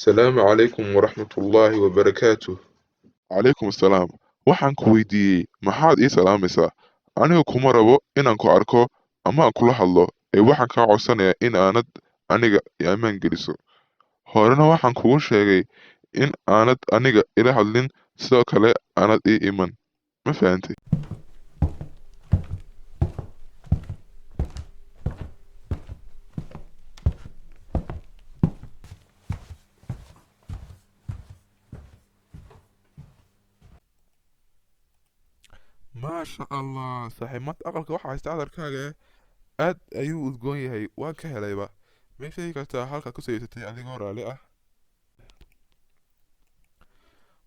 Salaamu calaykum waraxmatullaahi wabarakaatuh. Calaykum assalaam. Waxaan ku weydiiyey, maxaad ii salaamaysaa? Aniga kuma rabo inaan ku arko ama aan kula hadlo, ee waxaan kaa codsanayaa in aanad aniga i ammaan geliso. Horena waxaan kugu sheegay in aanad aniga ila hadlin, sidoo kale aanad ii iman. Ma fahantay? Maasha Allah, saaxiib, maanta aqalka waxaa haysta cadarkaaga aad ayuu udgoon yahay, waan ka helayba. Ma sheegi kartaa halkaad ku saysatay adigoo raalli ah?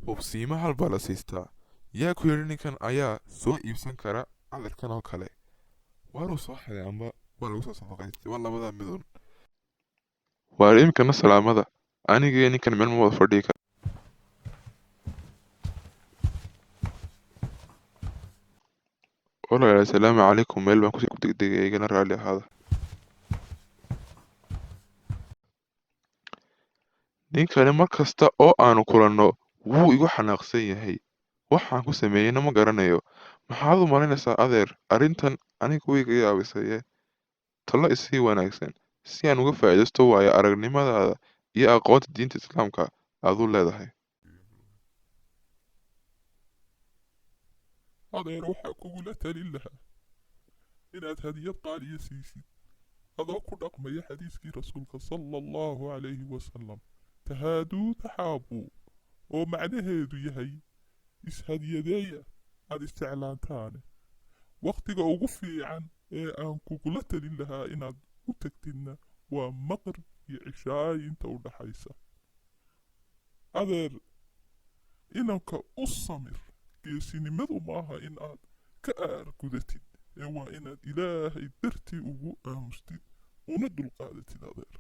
Hubsiima hal baa la siistaa. Yaa ku yidhi ninkan ayaa soo iibsan kara cadarkan oo kale? Waaruu soo xaday amba waa lagu soo sadaqaystay, waa labadaa midun. Waar iminkana salaamada, aniga iyo ninkan meel ma wada fadhiyi kara. Walaalayaal, assalaamu calaykum, meel baan kusii degdegay, igana raalli ahaada. Ninkani mar kasta oo aanu kulanno wuu igu xanaaqsan yahay. Waxaan ku sameeyeyna ma garanayo. Maxaad u malaynaysaa adeer? Arrintan aniga way iga yaabisaye. Talo isii wanaagsan si aan uga faa'iidaysto waayo aragnimadaada iyo aqoonta diinta Islaamka aad u leedahay. Adeer, waxaa kugula talin lahaa inaad hadiyad qaaliya siisid adoo ku dhaqmaya xadiiskii rasuulka sala allahu calayhi wasalam, tahaaduu taxaabuu, oo macnaheedu yahay ishadiyadeeya aad isjeclaantaane. Wakhtiga ugu fiican ee aan kugula talin lahaa inaad u tagtidna waa maqrib iyo cishaayi inta u dhaxaysa. Adeer, inanka u samir. Geesinimadu maaha in aad ka aargudatid, ee waa inaad Ilaahay dartii ugu aamustid una dulqaadatid, adeer.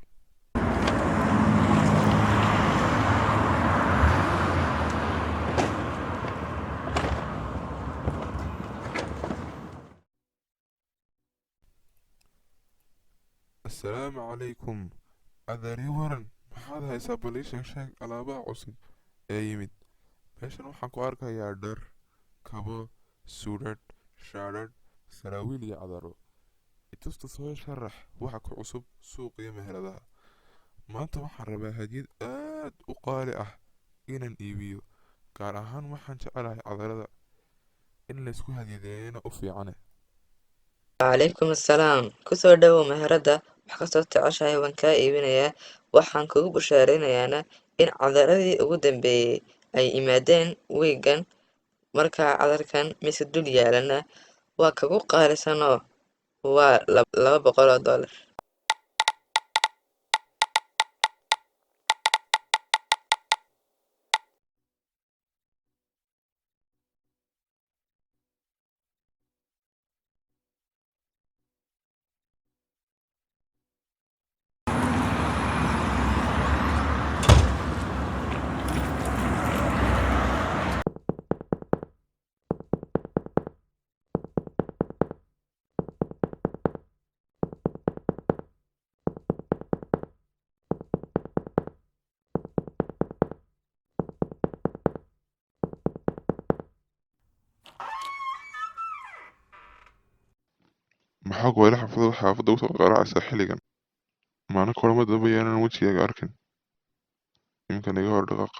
Assalaamu calaykum. Adeer, ii waran, maxaad haysaa? Bal ii sheeg sheeg alaabaha cusub ee yimid. Meeshan waxaan ku arkayaa dhar, kabo, suudhadh, shaadhadh, saraawiil iyo cadaro. Itusta, soo sharax waxa ku cusub suuqa iyo meheradaha. Maanta waxaan rabaa hadiyad aad u qaali ah inaan iibiyo. Gaar ahaan waxaan jecelahay cadarada, in laysku hadiyadeeyana u fiicane. Wacalaykum assalaam. Kusoo dhawow meherada. Wax kastoo jeceshahay waan kaa iibinayaa. Waxaan kugu bushaaraynayaana in cadaradii ugu dambeeyey ay yimaadeen wiigan. Markaa cadarkan miiska dul yaalana waa kagu qaalisanoo waa $200. Maxaa kuwayla xaafadda usoo qaraacaysaa xilligan? Maalin kulamo dambe yaanan wejigaaga arkin. Iminkan iga hor dhaqaaq.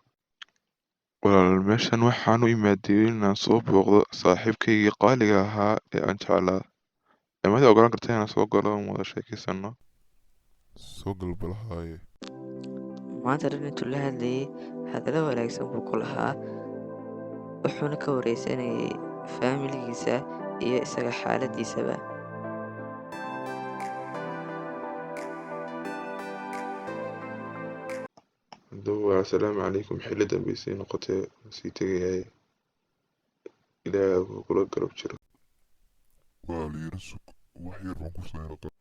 Walaal, meeshan waxaan u imaaday inaan soo booqdo saaxiibkaygii qaaliga ahaa ee aan jeclaa. Imaad ogolaan kartaa inaan soo galo oon wada sheekaysano? Soo galbalahaaye. Maanta dhan intuu la hadlayay hadallo wanaagsan buu ku lahaa, wuxuuna ka wareysanayay faamiligiisa iyo isaga xaaladiisaba. Haddaba waa assalaamu calaykum, xilli dambe sii noqotee waan sii tegayaye. Ilaahay ha kula garab jiro. Walaal, yara sug, wax yar baan ku soo.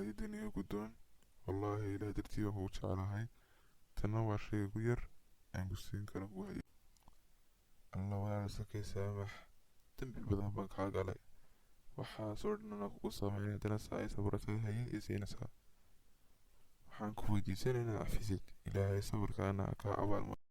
Hadiyaddan iga guddoon. Wallaahi Ilaah dartii baan kugu jeclahay. Tanna waa shayga ugu yar aan ku siin karo kugu hadiyo. Alla walaal sakay saamax, dembi badan baan kaa galay. Waxaasoo dhan anaa kugu sameynay, haddana saa ay sabartay hayad i siinaysaa. Waxaan ku weydiisanayaa inaad cafisid. Ilaahay sabarkaana ha kaa abaalmariyo.